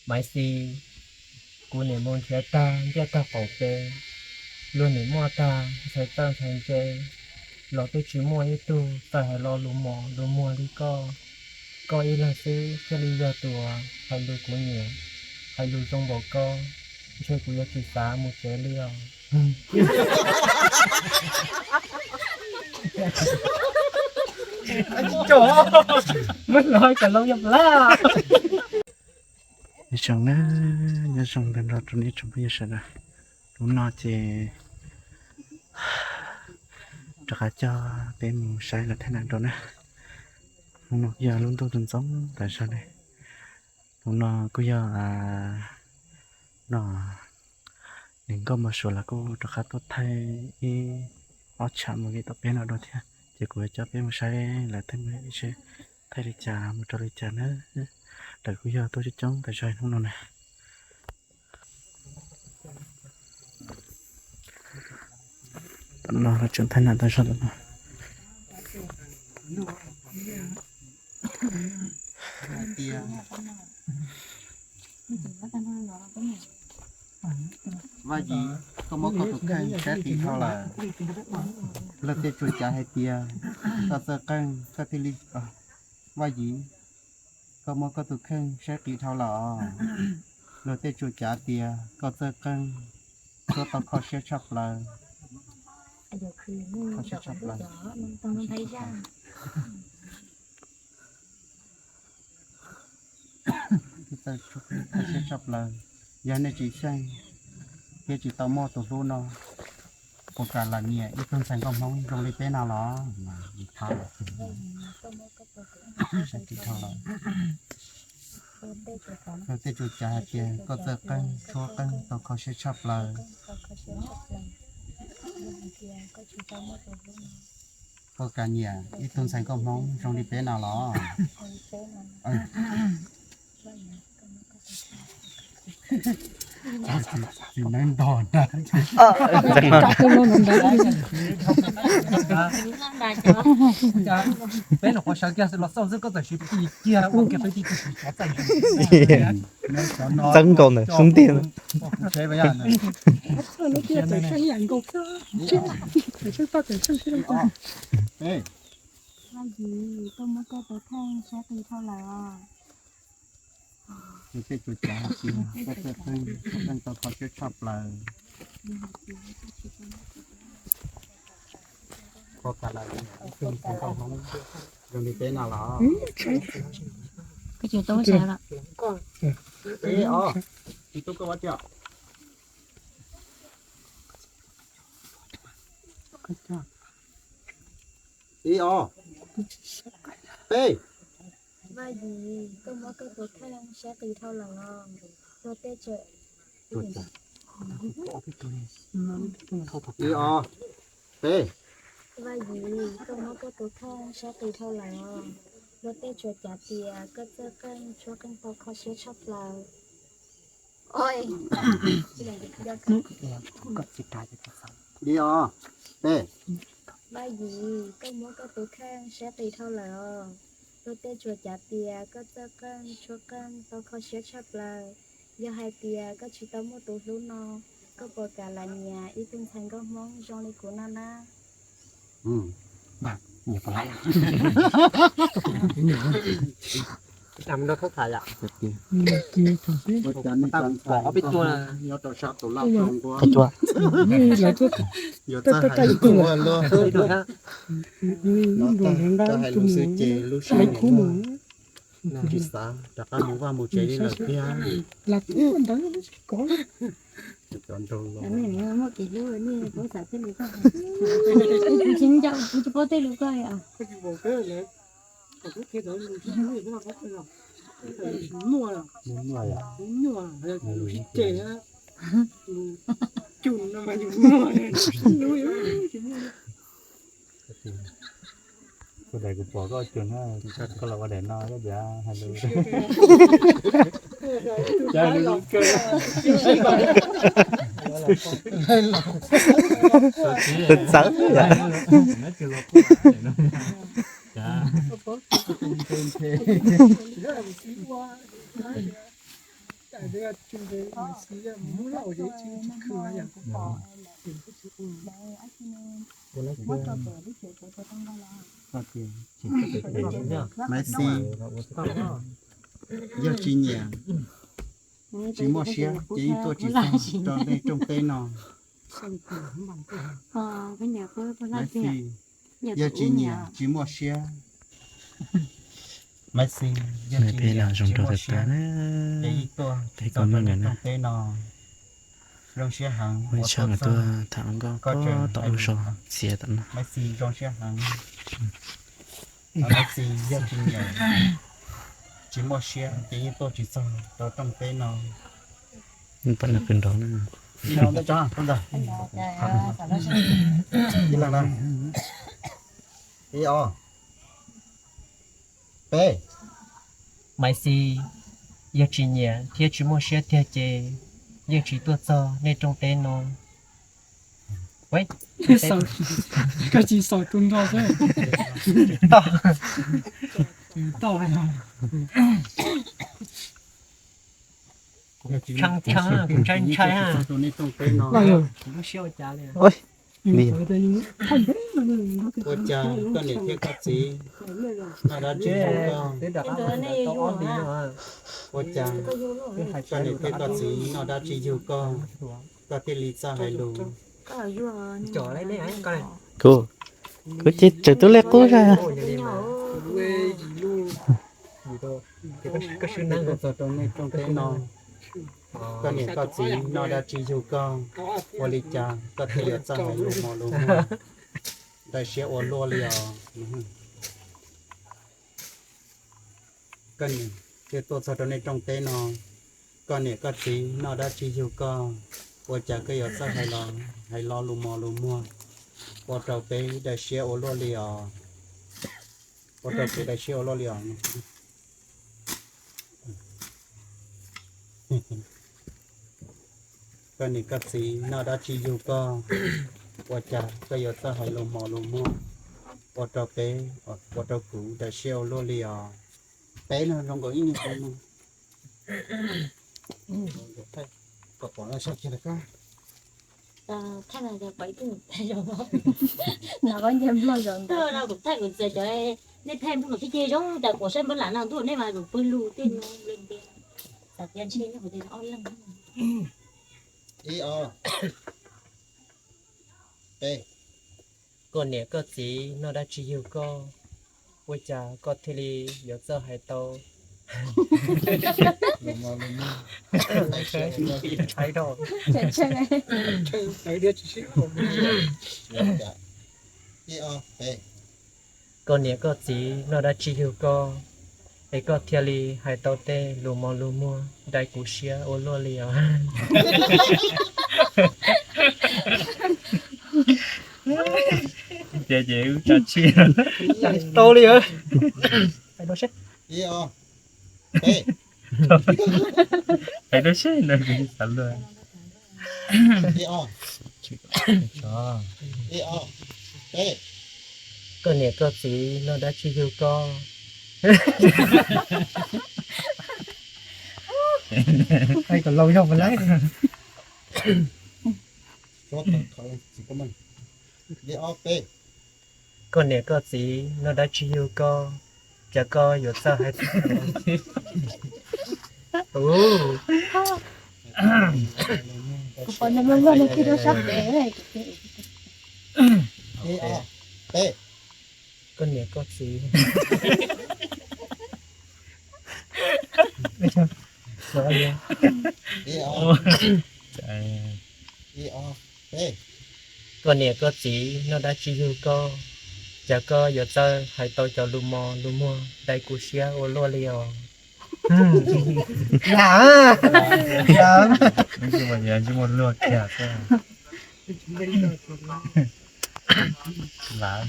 Maiv Xis, kuv niam mus nrhiav tag ntiaj tag qaum pes, luag niam muaj tag ntxhais txawj ntxhais ntse, los twb tsis muaj ib tug txawj hais lo lus mos lus muag li koj. Koj ib leeg xwb thiaj li yog tus hais lus kuv nyiam, hais lus zoo npaum koj, ntshe kuv yuav tsis xav mus tsev li os. Muab los kom loo yog plab. Nyob zoo na, nyob zoo ntawm no rau nej tsoom phooj ywg sawv daws. Hnub no ces rov qab coj peb mus saib lawv thaij nam dua na. Hnub no kuj yog lub ntuj ntxoov ntxoov tas zog ne. Hnub no kuj yog no, niam nkauj Mos Suav los kuj rov qab tuaj thaij ib ob tsam movie tom peb no dua thiab. Ces kuv coj peb mus saib lawv thaij movie seb thaij li cas mus rau li cas na. Lawv kuj yog tuaj coob coob tas zog hnub no na. Tam no lawv tseem thaij nam tas zog tam no. Vaj Yim, koj muab koj tus kheej saib qis dhau lawm. Luag tej tsuas cav hais tias koj txawj qeej koj thiaj li, Vaj Yim, koj muab koj tus kheej saib qis dhau lawm. Luag tej tsuas cav tias koj txawj qeej, tshuab tau kho siab tshaj plaws. Kho siab tshaj plaws. Kho siab tshaj plaws. Yog nej tsis xyeej thiab tsis tau muaj tus hlub no, puas kam lam nyiam ib tug ntxhais nkauj Hmoob zoo li peb no los? Thab, saib qis dhau lawm. Luag tej tsuas cav hais tias koj txawj qeej, tshuab qeej tau kho siab tshaj plaws. Puas kam nyiam ib tug ntxhais nkauj Hmoob zoo li peb no los? Tsis neeb ntog na. Peb nyuam qhuav sawv kiag los xauj xwb koj txawm siv kiag ua kiag peb tib tug tsis txov txaij. Txawb nkaus ntawm xub ntiag. Vaj Yim, koj muab koj tus kheej saib qis dhau lawm os. Luag tej tsuas cav hais tias koj txawj qeej, koj qeej tau kho siab tshaj plaws. Puas kam lam nyiam ib tug ntxhais nkauj Hmoob zoo li peb no los? Ib os, ib tug koj ua tiag. Ib os, peb. Vaj Yim, koj muab koj tus kheej saib qis dhau lawm os. Luag tej tsuas Ib os, peb. Vaj Yim, koj muab koj tus kheej saib qis dhau lawm os. Luag tej tsuas cav tias koj txawj qeej, tshuab qeej tau kho siab tshaj plaws. Ib os, peb. Vaj Yim, koj muab koj tus kheej saib qis dhau lawm os. Luag tej tsuas cav tias koj txawj qeej, tshuab qeej tau kho siab tshaj plaws. Yog hais tias koj tsis tau muaj tus hlub no, koj puas kam lam nyiam ib tug ntxhais nkauj Hmoob zoo li kuv no na? Pom ob peb tug nyob rau sab tus laj nquab. Yuav txawj hais lus xwb ces lub siab tsis xav rov qab mus vaj mus tsev li lawm thiab. Cov nraug los Tus daim kuv pom koj cug na, koj los ua daim no koj cav hais lus. Txawv txawv. Txawv txawv. Ua daim no, ua daim no, ua daim no. Maiv Xis, yog tsis nyiam, tsis muaj siab ces yeej tuaj tsis txog rau nej rooj teb no. Maiv Xis, yog tsis nyiam tsis muaj siab. Maiv Xis, yog tsis nyiam tsis muaj siab ces yeej tuaj tsis txog rau nej rooj teb no. Zoo siab heev uas tuaj txog koj tseem hais lus. Maiv Xis, zoo siab heev. Maiv Xis, yog tsis nyiam tsis muaj siab ces yeej tuaj tsis txog rau rooj teb no. Ib leeg na. Ib, ob, peb. Maiv Xis, yog tsis nyiam thiab tsis muaj siab tiag ces yeej tsis tuaj txog nej rooj teb no. Koj tsis xaus tus nrog xwb. Tau, tshee tshee, kuv ntshai ntshai. Ua cas koj niam thiab koj txiv noj dab tsi yug koj? Ua cas koj niam thiab koj txiv noj dab tsi yug koj, koj thiaj li txawj hais lus? Kuv, kuv ces tseem tub lej qub zog. Tuaj txog rau nej rooj teb no, koj niam koj txiv noj dab tsi yug koj, ua li cas koj thiaj yuav txawj hais lus mos lus muag, daws siab ua luaj li os? Koj niam, tuaj txog rau nej rooj teb no, koj niam koj txiv noj dab tsi yug koj, ua cas koj yuav txawj hais lo, hais lo lus mos lus muag, ua rau peb daws siab ua luaj li os? Ua rau peb daws siab ua luaj li os? Koj niam koj txiv noj dab tsi yug koj, ua cas koj yuav txawj hais lus mos lus muag, ua rau peb, ua rau kuv daws siab ua luaj li os? Peb no zoo nkaus ib nyuag no. Thaij no kuv txawm cov, nej thaij nplooj no thiab ces zoo tas kuv saib nplooj lam no ntuj nej mas kuv pw lug tej no. Ib, ob, peb. Koj niam koj txiv noj dab tsi yug koj, ua cas koj thiaj li yuav txawj hais tau? Ntshai dhau. Koj niam koj txiv noj dab tsi yug koj, es koj thiaj li hais tau tej lus mos lus muag dai kuv siab ua luaj li os? Tias ces wb tsa tsi tau li. Hais rau seb. Hais rau seb no kuv tsis xav luag. Koj niam koj txiv noj dab tsi yug koj? Hais kom laus zog puas laib. Koj niam koj txiv noj dab tsi yug koj, cas koj yuav txawj hais tau? Koj niam koj txiv. Koj niam koj txiv noj dab tsi yug koj, cas koj yuav txawj hais tau cov lus mos lus muag dai kuv siab ua luaj li os? Lam, lam. Tsis muaj luag kiag xwb. Lam.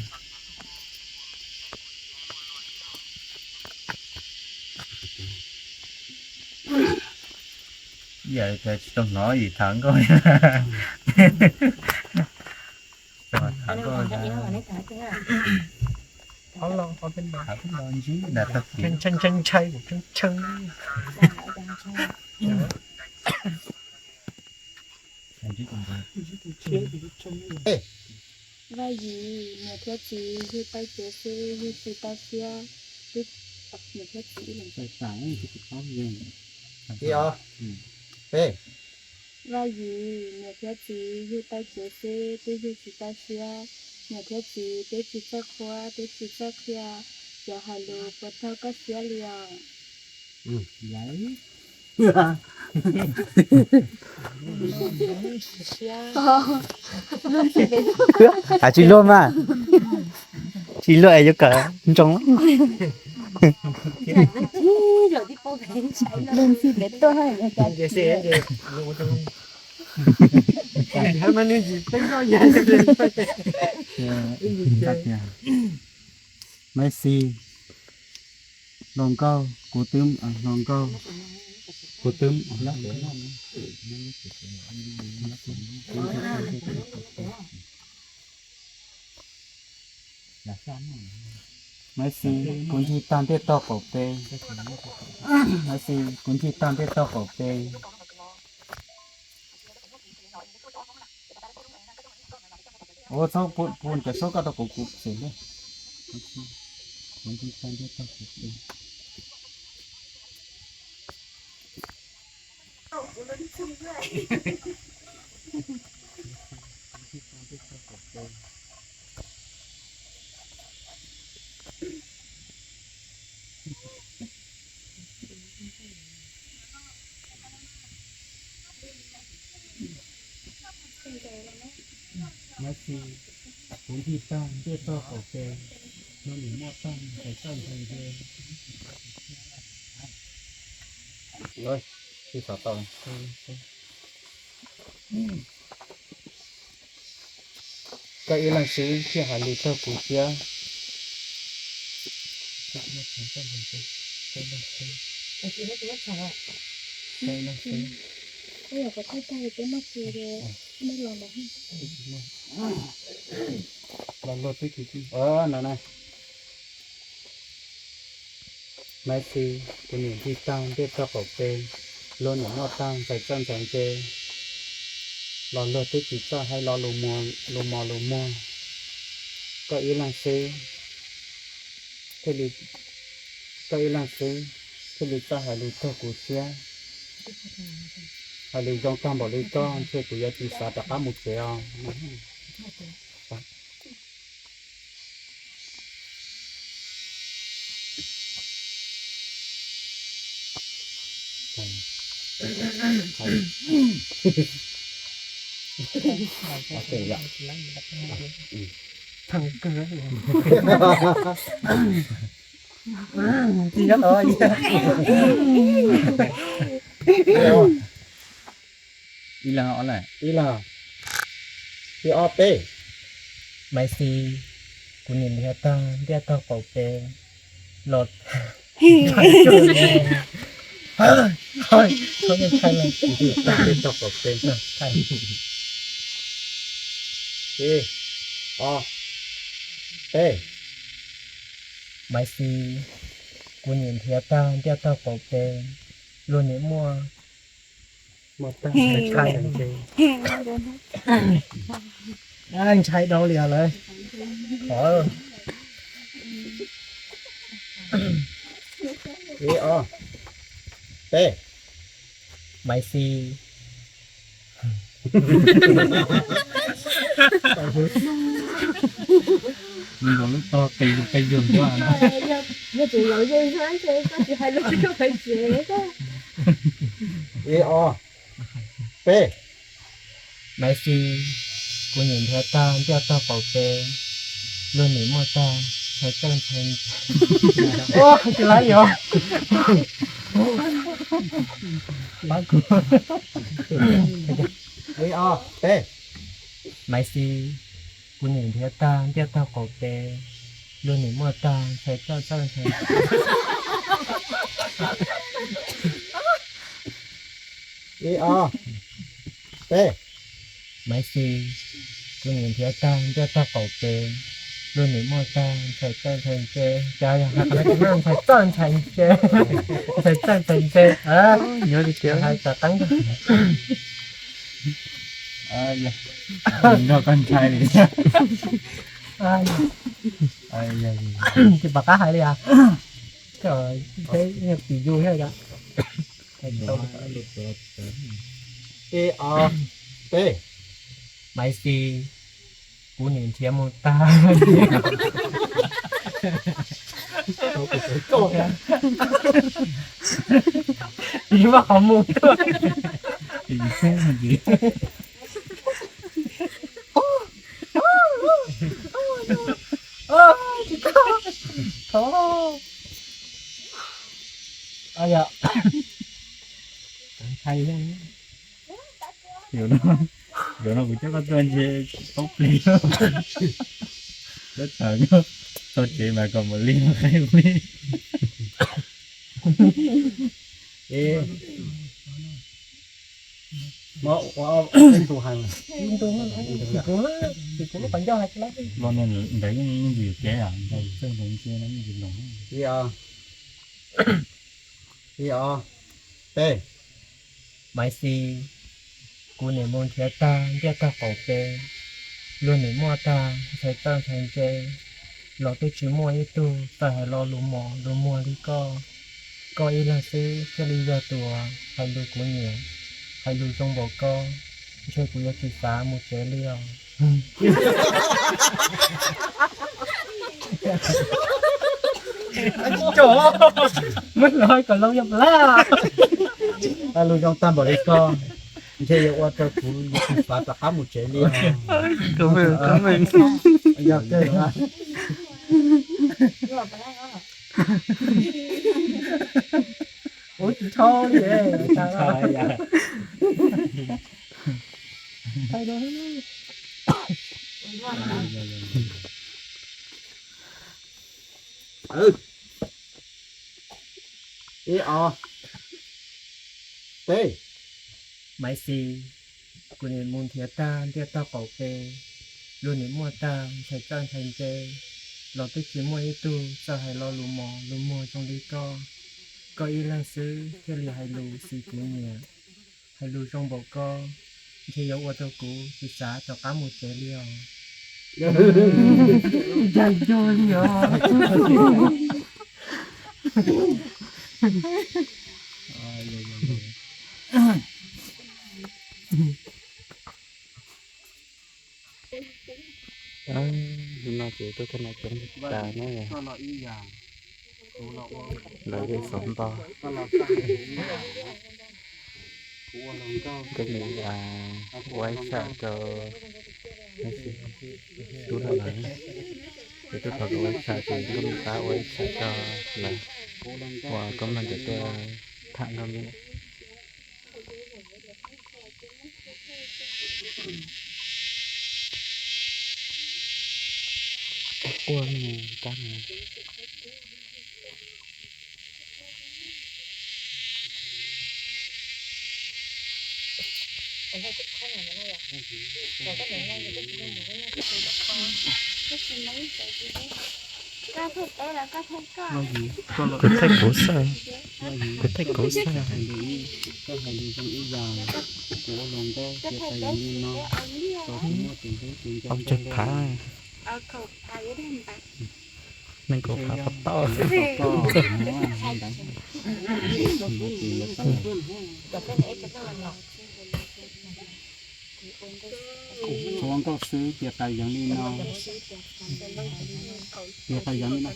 Yam tias tsis tau hnov yus tham nkauj. Tham nkauj. Qhov los qhov peb los, ntshai ntshai ntshai ntshai. Vaj Yim, niam thiab txiv yug tau cev xwb, yug tsis tau siab. Niam thiab txiv, Vaj Yim, niam thiab txiv yug tau cev xwb, twb yug tsis tau siab. Niam thiab txiv, peb tsis txawj qhuab, peb tsis txawj qhia, cov hais lus puas raug koj siab li os? Tsis luag mas, tsis luag es yuav kawm ntsoov. Maiv Xis, hluas nkauj, kuv twb, hluas nkauj, kuv twb, Maiv Xis, kuv ncig tag ntiaj tog qaum peb. Maiv Xis, kuv ncig tag ntiaj tog qaum peb. Ua txhob pub cov suab koj rau kuv, kuv xes ntej. Kuv ncig tag ntiaj tog qaum peb. Maiv Xis, kuv ncig tag ntiaj tog qaum peb, luag nim muaj tag, ntxhais txawj ntxhais ntse. Koj ib leeg xwb thiaj hais lus raug kuv siab. Los luag twb, no na. Maiv Xis, kuv nim ncig tag ntiaj tog qaum peb, luag nim muaj tag, ntxhais txawj ntxhais ntse, los luag twb tsis txawj hais lo lus mos lus muag. Koj ib leeg xwb thiaj li, koj ib leeg xwb thiaj li txawj hais lus raug kuv siab. Hais lus zoo tag npaum li koj ntshe kuv yuav tsis xav rov qab mus tsev os. Ib leeg, ib leeg, ib ob peb. Maiv Xis, kuv nim nrhiav tag ntiaj tog qaum peb los, tag ntiaj tog qaum peb. Ib, ob, peb. Maiv Xis, kuv nim nrhiav tag ntiaj tog qaum peb, luag nim muaj, muaj tag, ntshai, ntshai dhau li os lawm. Ib, ob, peb. Maiv Xis, nkaus lub tog qis qis yug ntua. Ib, ob, peb. Maiv Xis, kuv nim nrhiav tag ntiaj tog qaum peb, luag nim muaj tag, ntshai txawj ntshai. Ua, tsis laib yog. Pab kuv. Ib, ob, peb. Maiv Xis, kuv nim nrhiav tag ntiaj tog qaum peb, luag nim muaj tag, ntshai txawj txawj ntshai. Ib, ob, peb. Maiv Xis, kuv nim nrhiav tag ntiaj tog qaum peb, luag nim muaj tag ntshai txawj ntshai ntse, cas yog hais qhov no tsis muaj ntshai txawj ntshai ntse, ntshai txawj ntshai ntse, hais txog qeeb nrog koj ntshai li. Tsis pom qab hais li as. Koj pim yus thiab. Ib ob peb. Maiv Xis, kuv niam nrhiav mus tag. Tsis muaj qhov mus tuaj. Ntshai, yuav no kuv coj koj tuaj ntshe paub plig. Lawv thaum txog tsev mas kom mus li qe li. Los no ntawd yeej ntsis kev, ntawd txawj ntawd ntsia no ntsis los. Ib ob peb. Maiv Xis, kuv niam mus nrhiav tag ntiaj tog qaum pes, luag nim muaj tag ntshai txawj ntshai ntse, los twb tsis muaj ib tug txawj hais lo lus mos lus muag li koj. Koj ib leeg xwb thiaj li yog tus hais lus kuv nyiam, hais lus zoo npaum koj, ntshe kuv yuav tsis xav mus tsev li os. Muab hloov kom loo yog plab. Hais lus zoo tag npaum li koj, ntshe yuav ua rau kuv yuav tsis xav rov qab mus tsev li os. Ua tsis tshau li. Ib ob peb. Maiv Xis, kuv niam mus nrhiav tag ntiaj tog qaum pes, luag nim muaj tag ntshai txawj ntshai ntse, los twb tsis muaj ib tug txawj hais lo lus mos lus muag zoo li koj. Koj ib leeg xwb thiaj li hais lus xis kuv nyiam, hais lus zoo npaum koj, ntshe yuav ua rau kuv tsis xav rov qab mus tsev li os. Ntshai cuag li os. No ces tuaj thaj no coob tas na. Lawv yeej xov nto. Koj mus ua ib tsam rau tub no lawm, ces tub thov ua ib tsam ces koj mus pab ua ib tsam rau lawm, uas koj mloog ces tuaj tham nkauj me. Quaj me kab no. Kuv thaij kuv xwb, kuv thaij kuv xwb. Ob cag phav. Nees nkaum phav pab tau. Ua nkauj xwb tias qas yeev li no, tias qas yeev li no.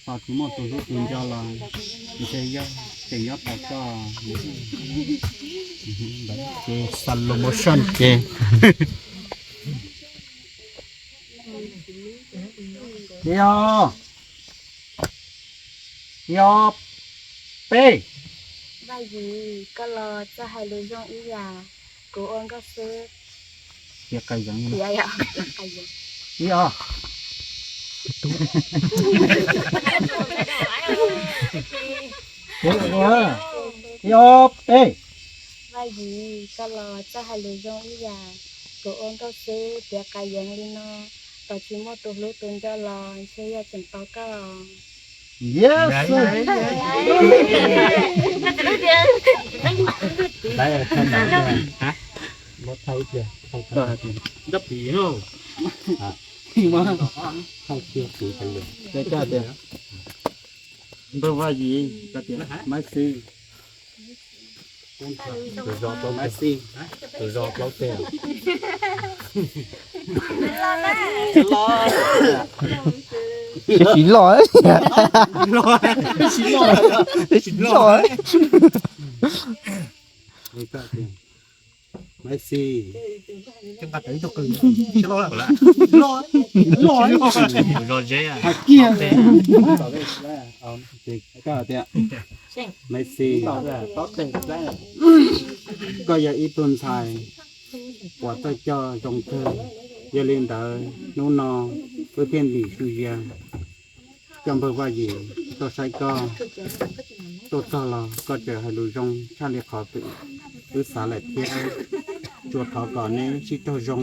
Tos tsis muaj tus hlub tus nco los ntshe yog tseem nyob tos koj. Ces slow motion ces. Ib ob, ib ob peb. Vaj Yim, koj los txawj hais lus zoo ib yam, kuv ua nkauj xwb. Ib ob. Ib ob peb. Vaj Yim, koj los txawj hais lus zoo ib yam, tus ua nkauj xwb tiav qas yees li no, tos tsis muaj tus hlub tus nco los ntshe yog tseem tos koj. Npawg Vaj Yim, Maiv Xis, tus zos plaub teg, tus zos plaub teg. Siv loj, siv loj. Maiv Xis, hais kiag, Maiv Xis, koj yog ib tug ntxhais uas txawj coj zoo kawg, yog li ntawd hnub no wb thiaj ntim su ya coj npawg Vaj Yim tuaj saib koj. Tuaj txog los koj tseem hais lus zoo tshaj li qhov twg wb xav lawm thiab. Tsuas thov kom neb sib raug zoo,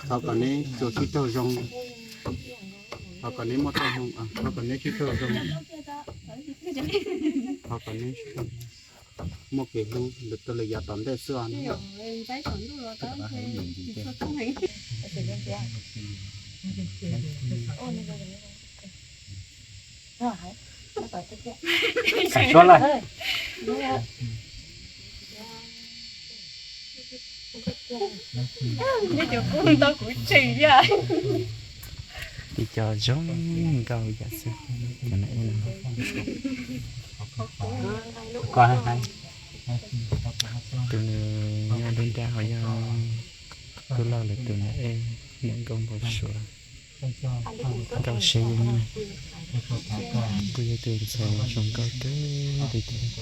thov kom neb tsuas sib raug zoo, thov kom neb muaj txoj hmoo, thov kom neb sib raug zoo, thov kom neb sib raug zoo, muaj kev hlub lwm tus lwm yam tom ntej xwb os. Ib co zoo nkauj ib yam xwb. Tus nws nyob deb nrab ho yog tub loj lawm, tus nws ej niam nkauj npau suav, nkauj seb yeej, kuj yog tus ntxhais zoo nkauj kawg li thiab.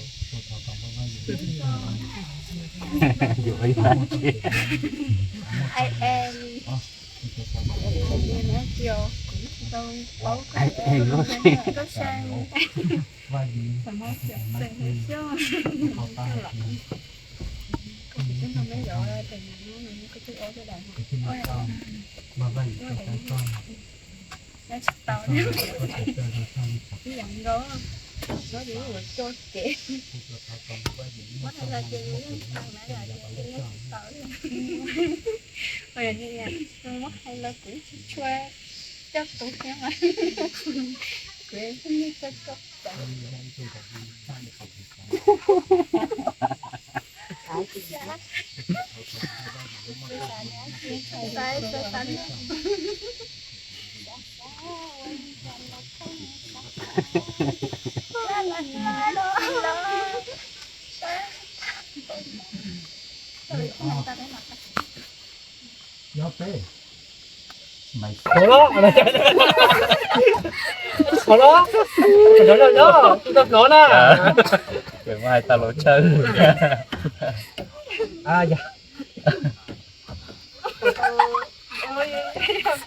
Muab hais los kuv tsis tshua coj tus thiab mas, kuv yeej coj coj. Qhov no, qhov no, qhov no, tsis tau hnov na. Ces muab hais tau los tsawg.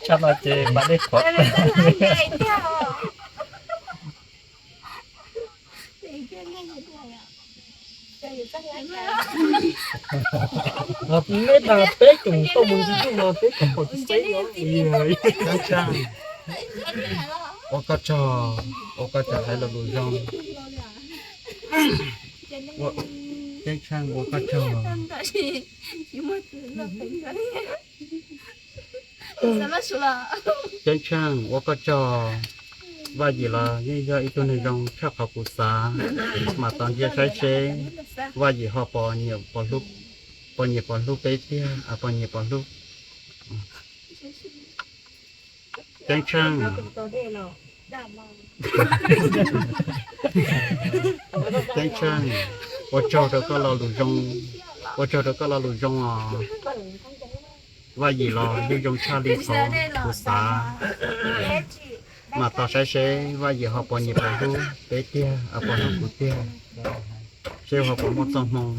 Tshaj no ces pab dej qhov. Neb tas peb tsoom tuaj mus ntsis tuj no peb tsis pom tsis peb no. Ua koj tsaug, ua koj tsaug hais lo lus zoo. Ceeb tsheej ua koj tsaug. Ceeb tsheej ua koj tsaug. Vaj Yim los yeej yog ib tug neeg zoo tshaj qhov kuv xav. Mam tos ntsia saib seb Vaj Yim ho puas nyiam puas hlub peb tiag, puas nyiam puas hlub. Ceeb tsheej, ceeb tsheej, ua tsaug rau koj lo lus zoo, ua tsaug rau koj lo lus zoo os. Vaj Yim los yeej zoo tshaj li qhov kuv xav. Mam tos saib seb Vaj Yim ho puas nyiam puas hlub peb tiag, puas hlub kuv tiag, seb ho puas muaj txoj hmoo.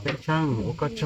Ceeb tsheej ua koj tsaug.